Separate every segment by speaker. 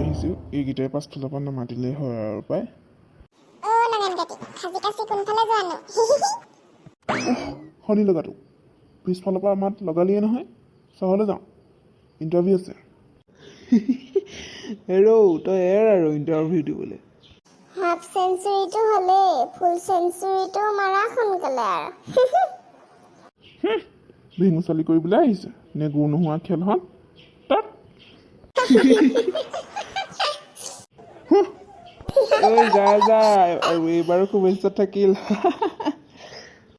Speaker 1: আহিছোঁ। এইকেইটাই পাছফালৰ পৰা নামাতিলেই হয় আৰু পাই।
Speaker 2: অ' নাঙেন কাটি, সাজি কাচি কোনফালে যোৱানো?
Speaker 1: শনি লগাটো, পিছফালৰ পৰা মাত লগালিয়ে নহয়। চহৰলৈ যাওঁ, ইণ্টাৰভিউ আছে।
Speaker 3: হেৰৌ, তই এৰ আৰু ইণ্টাৰভিউ দিবলৈ।
Speaker 2: হাফ চেঞ্চুৰীটো হ'লেই, ফুল চেঞ্চুৰীটো মাৰা সোনকালে আৰু।
Speaker 1: ভেঙুচালি কৰিবলৈ আহিছে নে গু নোহোৱা খেলখন তাত?
Speaker 3: ঐ, যা যা আৰু, এইবাৰো শুভেচ্ছা থাকিল।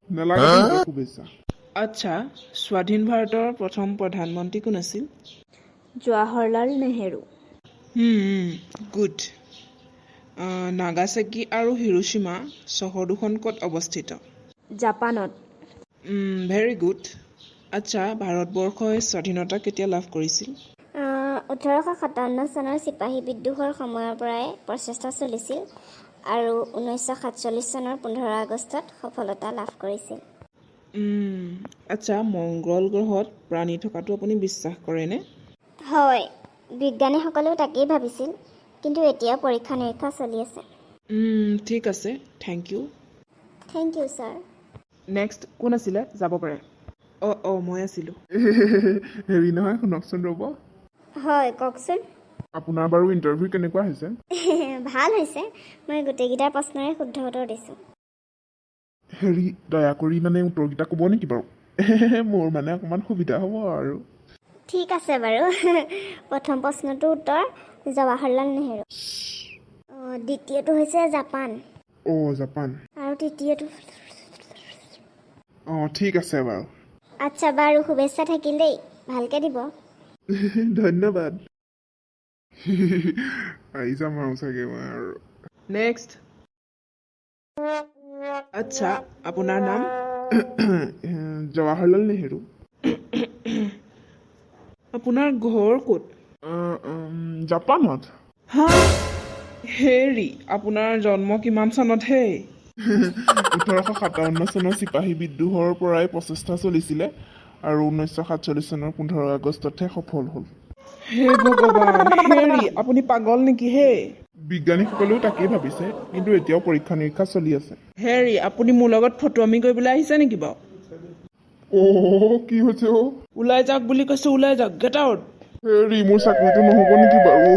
Speaker 1: নালাগে তহঁতৰ শুভেচ্ছা।
Speaker 3: আচ্ছা, স্বাধীন ভাৰতৰ প্ৰথম প্ৰধানমন্ত্ৰী কোন আছিল?
Speaker 4: জৱাহৰলাল নেহেৰু।
Speaker 3: গুড। নাগাচাকি আৰু হিৰোচিমা চহৰ দুখন ক'ত অৱস্থিত?
Speaker 4: জাপানত।
Speaker 3: Very good. আচ্ছা, ভাৰতবৰ্ষই স্বাধীনতা কেতিয়া লাভ কৰিছিল?
Speaker 2: 1857 চনৰ চিপাহী বিদ্ৰোহৰ সময়ৰ পৰাই প্ৰচেষ্টা চলিছিল আৰু 1947 চনৰ 15 আগষ্টত সফলতা লাভ কৰিছিল।
Speaker 3: আচ্ছা, মংগল গ্ৰহত প্ৰাণী থকাটো আপুনি বিশ্বাস কৰেনে?
Speaker 2: হয়, বিজ্ঞানীসকলেও তাকেই ভাবিছিল, কিন্তু এতিয়াও পৰীক্ষা নিৰীক্ষা চলি আছে।
Speaker 3: ঠিক আছে, thank you.
Speaker 2: Thank you, sir.
Speaker 3: Next কোন আছিলে? যাব পাৰে। অঁ অঁ মই আছিলোঁ।
Speaker 1: হেৰি নহয়, শুনকচোন, ৰ'ব।
Speaker 2: হয়, কওকচোন।
Speaker 1: আপোনাৰ বাৰু ইণ্টাৰভিউ কেনেকুৱা হৈছে?
Speaker 2: ভাল হৈছে। মই গোটেইকেইটা প্ৰশ্নৰে শুদ্ধ উত্তৰ দিছোঁ।
Speaker 1: হেৰি, দয়া কৰি মানে উত্তৰকেইটা ক'ব নেকি বাৰু? মোৰ মানে অকণমান সুবিধা হ'ব আৰু।
Speaker 2: ঠিক আছে বাৰু। প্ৰথম প্ৰশ্নটোৰ উত্তৰ জৱাহৰলাল নেহেৰু। দ্বিতীয়টো হৈছে জাপান।
Speaker 1: অ' জাপান।
Speaker 2: আৰু তৃতীয়টো
Speaker 1: অঁ, ঠিক আছে বাৰু।
Speaker 2: আচ্ছা বাৰু, শুভেচ্ছা থাকিল দেই, ভালকৈ দিব।
Speaker 1: ধন্যবাদ। আহি যাম আৰু চাগে মই আৰু।
Speaker 3: নেক্সট। আচ্ছা, আপোনাৰ নাম?
Speaker 1: জৱাহৰলাল নেহেৰু।
Speaker 3: আপোনাৰ ঘৰ ক'ত?
Speaker 1: জাপানত।
Speaker 3: হা? হেৰি, আপোনাৰ জন্ম কিমান চনত হে?
Speaker 1: 1857 চনৰ চিপাহী বিদ্ৰোহৰ পৰাই প্ৰচেষ্টা চলিছিলে আৰু 1947 চনৰ 15 আগষ্টতহে সফল হ'ল।
Speaker 3: হে ভগৱান! হেৰি, আপুনি পাগল নেকি হে?
Speaker 1: বিজ্ঞানীসকলেও তাকেই ভাবিছে, কিন্তু এতিয়াও পৰীক্ষা নিৰীক্ষা চলি আছে।
Speaker 3: হেৰি, আপুনি মোৰ লগত ফটোৱামি কৰিবলৈ আহিছে নেকি বাৰু?
Speaker 1: অ', কি হৈছে অ'?
Speaker 3: ওলাই যাওক বুলি কৈছোঁ, ওলাই যাওক। Get out.
Speaker 1: হেৰি, মোৰ চাকৰিটো নহ'ব নেকি বাৰু?